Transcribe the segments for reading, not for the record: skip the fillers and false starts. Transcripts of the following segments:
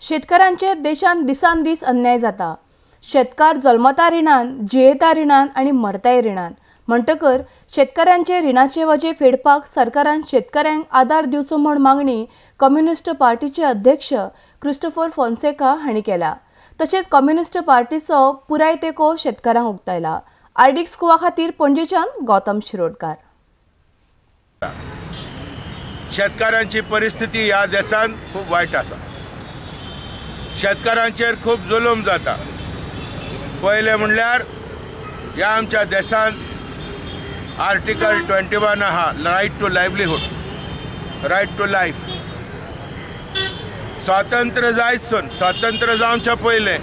शेतकारांचेर देशांत दिसान दीस अन्याय जाता. शेतकार जल्मता रिणान, जियेता रिणान आनी मरताय रिणान. म्हणटकर शेतकऱ्यांचे रिणाचे वजे फेडपाक सरकारान शेतकऱ्यांक आदार दिवचो म्हूण मागणी कम्युनिस्ट पार्टीचे अध्यक्ष क्रिस्टोफर फोन्सेका हांणी केला. तशेंच कम्युनिस्ट पार्टीचो पुराय तेंको शेतकारांक उक्तायला. आरडीएक्स गोवा खातीर पणजेच्यान गौतम शिरोडकार. शेतकारांची परिस्थिती ह्या देशांत खूब वायट आसा. शेतकारांचेर खूब जुलूम जाता. पयलें म्हणल्यार ह्या आमच्या देशांत आर्टिकल 21 आहा, right to livelihood, right to life. स्वातंत्र्य जायत सून, स्वातंत्र्य जावच्या पयलें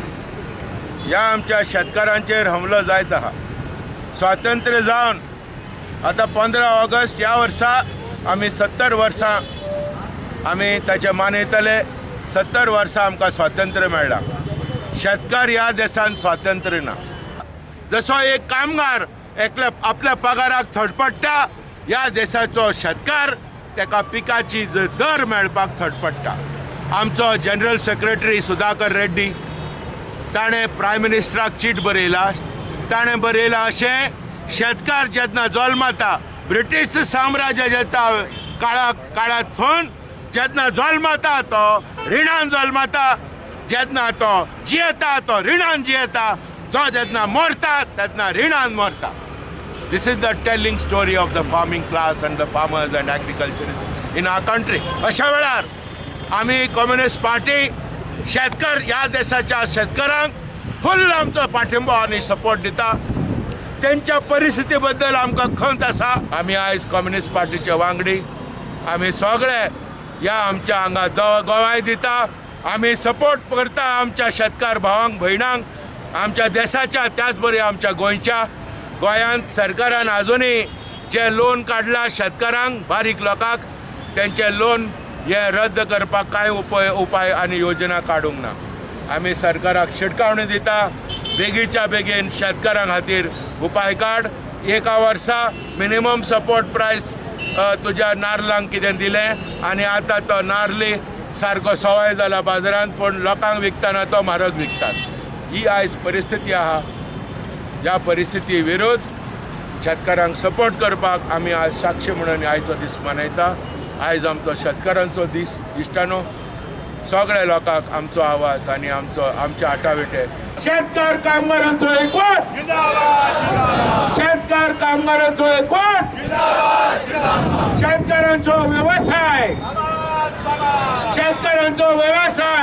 ह्या आमच्या शेतकारांचेर हमलो जायत आहा. स्वातंत्र्य जावन आतां 15 ऑगस्ट ह्या वर्सा आमी 70 वर्सां आमी ताचे मानयतले. 70 वर्सां आमकां स्वातंत्र्य मेळ्ळां. शेतकार ह्या देशांत स्वातंत्र्य ना. जसो एक कामगार एकल्या आपल्या पगाराक थडपडटा, ह्या देशाचो शेतकार तेका पिकाची दर मेळपाक थडपडटा. आमचो जनरल सेक्रेटरी सुधाकर रेड्डी ताणें प्रायम मिनिस्टराक चीट बरयला. ताणें बरयलां अशें, शेतकार जेन्ना जल्मता, ब्रिटीश साम्राज्य जेन्ना काळांत जेन्ना जल्मता तो रिणान जल्मता, जेन्ना तो जियेता तो रिणान जियेता, तो जेन्ना मरता तेन्ना रिणान मरता. This is the telling story of the farming class and the farmers and agriculturist in our country. अशा वेळार आमी कम्युनिस्ट पार्टी शेतकार, ह्या देशाच्या शेतकारांक फुल आमचो पाठिंबो आनी सपोर्ट दिता. तेंच्या परिस्थिती बद्दल आमकां खंत आसा. आमी आयज कम्युनिस्ट पार्टीचे वांगडी, आमी सगळे ह्या आमच्या हांगा गोवाय दिता. आमी सपोर्ट करता आमच्या शेतकार भावांक, भयणांक, आमच्या देशाच्या, त्याच बरी आमच्या गोंयच्या. गोंयांत सरकारान आजुनूय जे लोन काडला शेतकारांक, बारीक लोकांक, तेंचे लोन हे रद्द करपाक कांय उपाय आनी योजना काडूंक ना. आमी सरकाराक शिटकावणी दिता, बेगीच्या बेगीन शेतकारां खातीर उपाय काड. एका वर्सा मिनिमम सपोर्ट प्रायस तुज्या नार्लांक कितें दिलें आनी आतां तो नार्ली सारको सवाय जाला बाजारांत, पूण लोकांक विकतना तो म्हारग विकतात. ही आयज परिस्थिती आहा. ह्या परिस्थिती विरोध शेतकारांक सपोर्ट करपाक आमी आज साक्षी म्हणून आयचो दीस मनयता. आयज आमचो शेतकारांचो दीस. इश्टानो, सगळ्या लोकांक आमचो आवाज आनी आमचो आमचे आटाविटे. शेतकार कामगारांचो एकवट, शेतकार कामगारांचो एकवट, शेतकऱ्यांचो व्यवसाय, शेतकऱ्यांचो व्यवसाय.